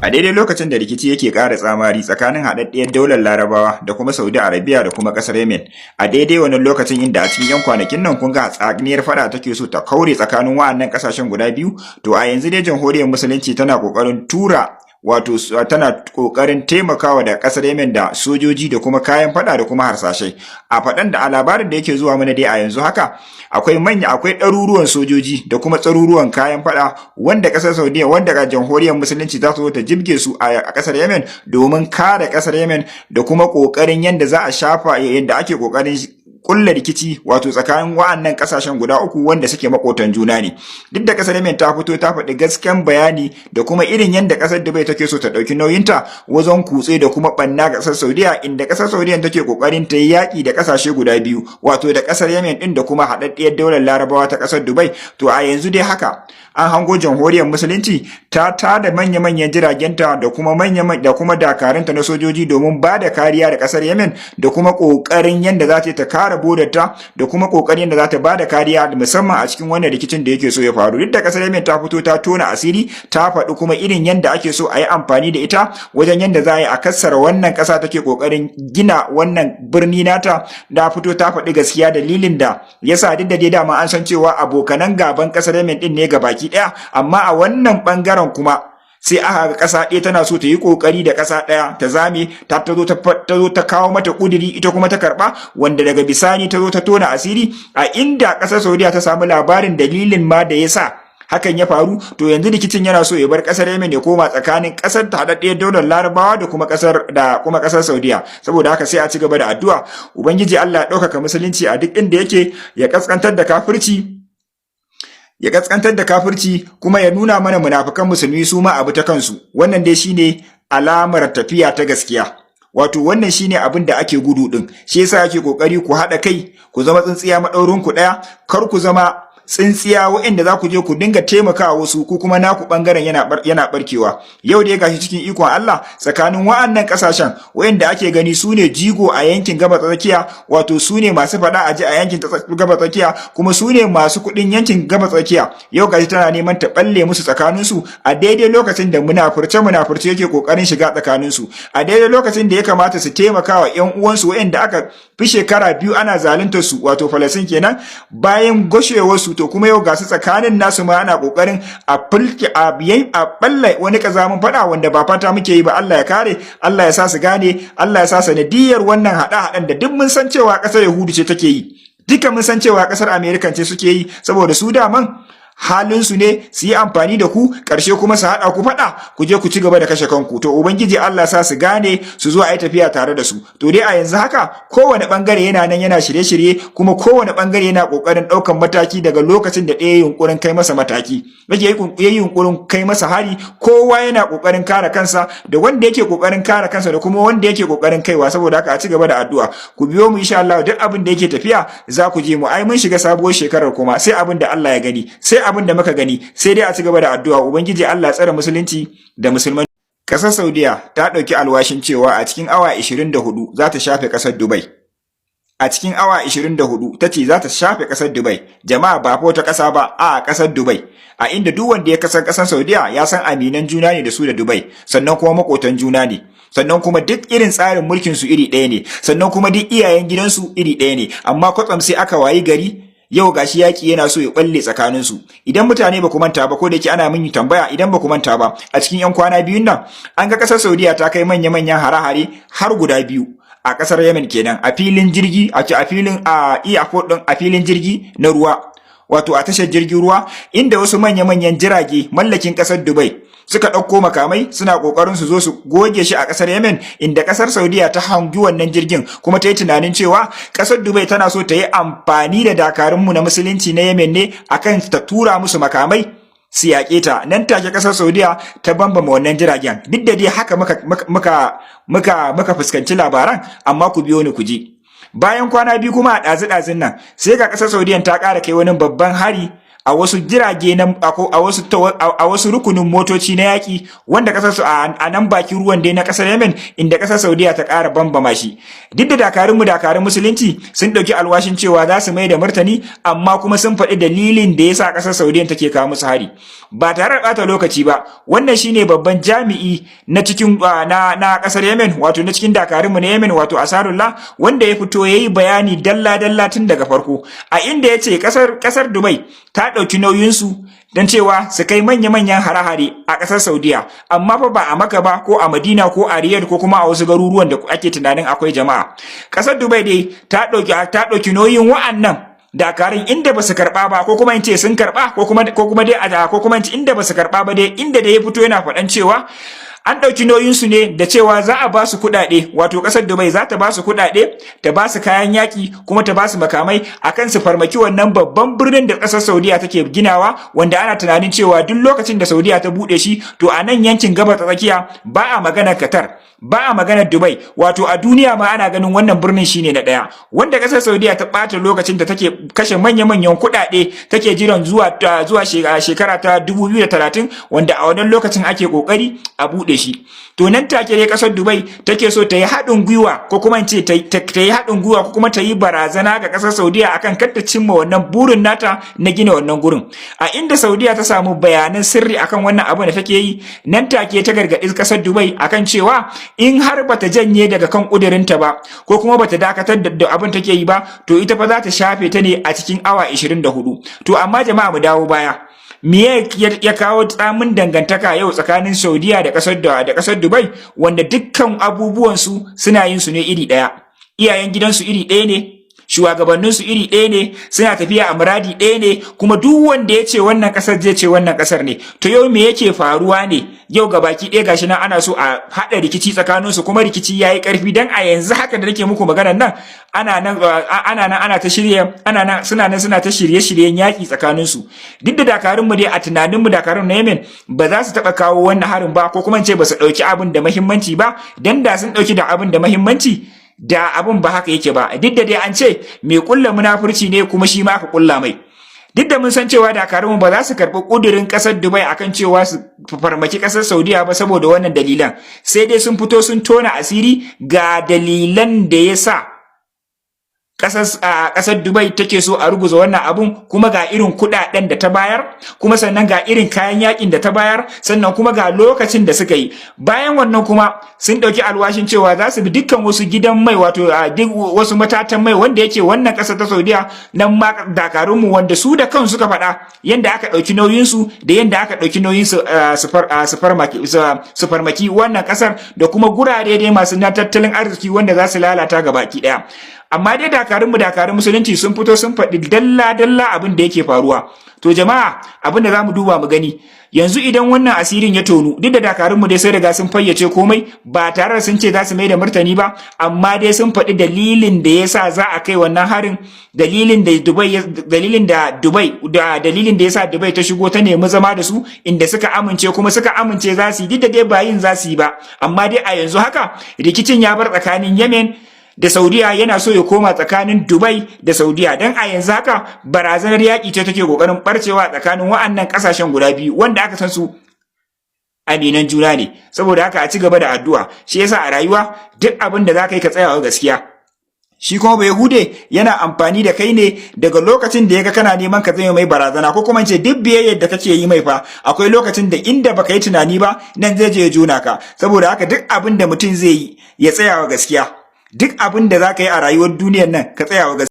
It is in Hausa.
A daidai lokacin da rikici yake ƙara tsamari tsakanin Haɗaɗɗiyar Daular Larabawa da kuma Saudi Arabia da kuma ƙasar Yemen, a daidai wannan lokacin inda a cikin 'yan kwanakin nan kun ga hatsaniyar faɗa take so ta kaure tsakanin wa'annan ƙasashen guda biyu, to a yanzu dai Jamhuriyar Musulunci tana ƙoƙarin tura, wato tana ƙoƙarin taimakawa da ƙasar Yemen da sojoji da kuma kayan faɗa da kuma harsashai. A faɗan da a labarin da yake zuwa mana dai, a yanzu haka akwai manya, akwai ɗaruruwan sojoji da kuma tsaruruwan kayan faɗa wanda ƙasar Saudiya, wanda ga Jamhuriyar Musulunci za su zo ta jibge su a ƙasar Yemen domin kare ƙasar Yemen da kuma ƙoƙarin yadda za a shafa yadda ake ƙoƙarin kulla rikici, wato tsakanin wa'annan kasashen guda uku wanda suke makotan juna ne. Duk da kasar Yemen ta fito ta faɗi gasken bayani da kuma irin yadda kasar Dubai take so ta ɗauki nauyinta wajen kutse da kuma ɓanna ga kasar Saudiya, inda kasar Saudiya take kokarin ta yi yaƙi da kasashe guda biyu, wato da kasar Yemen din da kuma Haɗaɗɗiyar Daular Larabawa ta kasar Dubai. To a yanzu dai haka an hango Jamhuriyar Musulunci ta tada manya-manyan jiragenta da kuma manya da kuma dakarunta na sojoji domin ba da kariya da kasar Yemen da kuma kokarin yadda za ta kare bodarta da kuma kokarin yadda za ta ba da kariya, musamman a cikin wannan rikicin da yake so ya faru. Duk da kasar Yemen ta fito ta tona asiri, ta faɗi kuma irin yadda ake so a yi amfani da ita wajen yadda za a yi a kassara wannan ƙasa take kokarin gina wannan birni nata, da fito ta faɗi gaskiya dalilin da yasa. Duk da dai dama an san cewa abokanan gaban kasar Yemen din ne baki ɗaya, amma a wannan bangaren kuma sai aka ga ƙasa ɗaya tana so ta yi ƙoƙari da ƙasa ɗaya ta zame ta zo ta kawo mata ƙudiri, ita kuma ta karɓa, wanda daga bisani ta zo ta tona asiri a inda ƙasar Saudiya ta samu labarin dalilin ma da ya sa hakan ya faru. To yanzu rikicin yana so ya bar ƙasar Yemen ya koma tsakanin ƙasar ta Haɗaɗɗiyar Daular Larabawa da kuma ƙasar Saudiya. Saboda haka sai a ci gaba da addu'a, Ubangiji Allah ya ɗaukaka Musulunci a duk inda yake, ya kaskantar da kafirci, ya kaskantar da kafirci, kuma ya nuna mana munafukan Musulmi su ma abu ta kansu. Wannan dai shine alamar tafiya ta gaskiya, wato wannan shine abin da ake gudu din. Shi yasa ake kokari ku haɗa kai, ku zama tsintsiya maɗaurin ku ɗaya. Kar ku zama tsintsiya waɗanda za ku je ku dinga taimakawa wasu, ku kuma naku ɓangaren yana barkewa. Yau dai gashi cikin ikon Allah, tsakanin wa'annan ƙasashen waɗanda ake gani su ne jigo a yankin Gabas Tsakiya, wato su ne masu faɗa a ji a yankin Gabas Tsakiya, kuma su ne masu kuɗin yankin Gabas Tsakiya, yau gashi tana neman ta balle musu tsakaninsu, a daidai lokacin da munafurce munafurce yake kokarin shiga tsakaninsu, a daidai lokacin da ya kamata su taimaka wa ƴan uwansu waɗanda aka fi shekara 2 ana zaluntar su, wato Falasin kenan, bayan goshewarsu. To kuma yau ga su tsakanin nasu ma ana kokarin a fulke a biyan a balle wani kazamin fada, wanda ba fata muke yi ba. Allah ya kare, Allah ya sa su gane, Allah ya sa sanadiyar wannan hada hadan da duk mun san cewa kasar Yahudu ce take yi, duka mun san cewa kasar America ce suke yi, saboda su daman halin su ne su yi amfani da ku, ƙarshe kuma su haɗa ku faɗa, ku je ku ci gaba da kashe kanku. To Ubangiji Allah sa su gane, su zo a yi tafiya tare da su. To dai a yanzu haka kowane ɓangare yana nan yana shirye-shirye, kuma kowane ɓangare yana ƙoƙarin ɗaukan mataki daga lokacin da ɗaya yunƙurin kai masa mataki, yake yi yunƙurin kai masa hari. Kowa yana ƙoƙarin kare kansa, da wanda yake ƙoƙarin kare kansa da kuma wanda yake ƙoƙarin kaiwa. Saboda haka a ci gaba da addu'a. Ku biyo mu, insha Allah duk abin da yake tafiya za ku je mu. Ai mun shiga sabuwar shekarar kuma sai abin da Allah ya gani, sai abin da muka gani. Sai dai a ci gaba da addu'a, Ubangiji Allah tsare Musulunci da Musulman. Ƙasar Saudiya ta ɗauki alwashin cewa a cikin awa 24 za ta shafe ƙasar Dubai. A cikin awa 24 ta ce za ta shafe ƙasar Dubai. Jama'a, ba fa wata ƙasa ba, a ƙasar Dubai. A inda duk wanda ya kasan ƙasar Saudiya ya san aminan juna ne da su da Dubai, sannan kuma makotan juna ne. Sannan kuma duk irin tsarin mulkin su iri ɗaya ne, sannan kuma duk iyayen gidansu iri ɗaya ne. Amma kwatsam sai aka wayi gari yau gashi yaki yana so ya balle tsakanin su. Idan mutane ba ku manta ba, ko da yake ana min tambaya, idan ba ku manta ba, a cikin yan kwana biyun nan an ga kasar Saudiya ta kai manya-manyan hare-hare har guda biyu a kasar Yemen kenan, a filin jirgi, a filin a airport din, a filin jirgi na ruwa, wato a tashar jirgin ruwa, inda wasu manya-manyan jirage mallakin kasar Dubai suka ɗauko makamai suna ƙoƙarin su zo su goge shi a ƙasar Yemen, inda ƙasar Saudiya ta hangi wannan jirgin kuma ta yi tunanin cewa ƙasar Dubai tana so ta yi amfani da dakarunmu na Musulunci na Yemen ne akan ta tura musu makamai su yaƙe ta. Nan take ƙasar Saudiya ta bambama wannan jiragen. Duk da dai haka muka fuskanci labaran, amma ku biyo ni ku ji. Bayan kwana 2 kuma, a ɗazu-ɗazun nan, sai ga ƙasar Saudiya ta ƙara kai wani babban hari a a wasu jirage na a wasu rukunin motoci na yaƙi wanda kasar su a nan bakin ruwan dai na kasar Yemen, inda kasar Saudiya ta ƙara bambama shi. Duk da dakarun mu, dakarun musulunci, sun ɗauki alwashin cewa za su mai da martani, amma kuma sun faɗi dalilin da yasa kasar Saudiya take kawo musu hari. Ba tare da ɓata lokaci ba, wannan shine babban jami'i na cikin na kasar Yemen, wato na cikin dakarun mu na Yemen, wato Ansarullah, wanda ya fito yayi bayani dalla dalla tun daga farko, a inda ya ce kasar Dubai ta ɗauki nauyinsu don cewa su kai manya-manyan hare-hare a ƙasar Saudiya, amma fa ba a Makka ba ko a Madina ko a Riyadh ko kuma a wasu garuruwan da ake tunanin akwai jama'a. Ƙasar Dubai dai ta ɗauki nauyin wa'annan dakarun, inda ba su karɓa ba, ko kuma in ce sun karɓa, ko kuma dai ko kuma in ce inda ba su karɓa ba dai, inda da ya fito yana faɗan cewa an ɗauki nauyinsu ne da cewa za a ba su kuɗaɗe, wato ƙasar Dubai za ta ba su kuɗaɗe, ta ba su kayan yaƙi, kuma ta ba su makamai akan su farmaki wannan babban birnin da ƙasar Saudiya take ginawa, wanda ana tunanin cewa duk lokacin da Saudiya ta buɗe shi, to a nan yankin Gabas ta Tsakiya ba a maganar Qatar, ba a maganar Dubai, wato a duniya ma ana ganin wannan birnin shine na ɗaya, wanda ƙasar Saudiya ta ɓata lokacin da take kashe manya-manyan kuɗaɗe, take jiran zuwa shekara ta 2030, wanda a wannan lokacin ake ƙoƙari a buɗe shi. To nan take dai ƙasar Dubai take so ta yi haɗin gwiwa, ko kuma in ce ta yi haɗin gwiwa, ko kuma ta yi barazana ga ƙasar Saudiya akan kar ta cimma wannan burin nata na gina wannan gurin. A inda Saudiya ta samu bayanan sirri akan wannan abu da take yi, nan take ta gargaɗi ƙasar Dubai akan cewa in har bata janye daga kan ƙudurinta ba, ko kuma bata dakatar da abin take yi ba, to ita fa za ta shafe ta ne a cikin awa 24. To amma jama'a, mu dawo baya. Me ya kawo tsamin dangantaka yau tsakanin Saudiya da kasar Dubai, wanda dukkan abubuwan su suna yin su ne iri ɗaya? Iyayen gidansu iri ɗaya ne, shugabanninsu iri ɗaya ne, suna tafiya a muradi ɗaya ne, kuma duk wanda ya ce wannan ƙasar zai ce wannan ƙasar ne. To yau me yake faruwa ne? Yau gabaki ɗaya gashi nan ana so a haɗa rikici tsakaninsu, kuma rikici ya yi ƙarfi, dan a yanzu haka da nake muku maganar nan, ana nan ana ta shirye, ana nan suna nan suna ta shirye-shiryen yaƙi tsakaninsu. Duk da dakarunmu dai, a tunaninmu, dakarun na Yemen ba za su taɓa kawo wannan harin ba, ko kuma in ce ba su ɗauki abin da muhimmanci ba, dan da sun ɗauki da abin da muhimmanci, da abin ba haka yake ba. Duk da dai an ce mai kulla munafurci ne kuma shi ma aka kulla mai. Duk da mun san cewa dakarunmu ba za su karɓi ƙudurin ƙasar Dubai akan cewa su farmaki ƙasar Saudiya ba saboda wannan dalilan, sai dai sun fito sun tona asiri ga dalilan da ya sa ƙasar Dubai take so a ruguza wannan abun, kuma ga irin kuɗaɗen da ta bayar, kuma sannan ga irin kayan yakin da ta bayar, sannan kuma ga lokacin da suka yi. Bayan wannan kuma sun ɗauki alwashin cewa za su bi dukkan wasu gidan mai, wato duk wasu matatan mai wanda yake wannan ƙasar ta Saudiya. Nan ma dakarunmu, wanda su da kansu suka faɗa yanda aka ɗauki nauyinsu da yanda aka ɗauki nauyin su su farmaki wannan ƙasar da kuma gurare dai masu na tattalin arziki wanda za su lalata ga baki ɗaya. Amma dai dakarunmu, dakarun musulunci, sun fito sun faɗi dalla-dalla abin da yake faruwa. To jama'a, abin da za mu duba mu gani yanzu, idan wannan asirin ya tonu, duk da dakarunmu dai sun riga sun fayyace komai ba tare da sun ce za su mai da martani ba, amma dai sun faɗi dalilin da ya sa za a kai wannan harin, dalilin da Dubai da dalilin da ya sa Dubai ta shigo ta nemi zama da su, inda suka amince, kuma suka amince za su yi, duk da dai ba yin za su yi ba. Amma dai a yanzu haka rikicin ya bar tsakanin Yemen da Saudiya, yana so ya koma tsakanin Dubai da Saudiya, don a yanzu haka barazanar yaƙi ce take ƙoƙarin barcewa tsakanin wa'annan ƙasashen guda biyu wanda aka san su aminan juna ne. Saboda haka a ci gaba da addu'a. Shi yasa a rayuwa duk abin da za ka yi, ka tsaya wa gaskiya. Shi kuma Bayahude yana amfani da kai ne daga lokacin da ya ga kana neman ka zama mai barazana, ko kuma ce duk biyayyar da kake yi mai fa, akwai lokacin da inda baka yi tunani ba nan zai je ya jona ka. Saboda haka duk abin da mutum zai yi, ya tsaya wa gaskiya. Duk abin da za ka yi a rayuwar duniyar nan, ka tsaya wa gaskiya.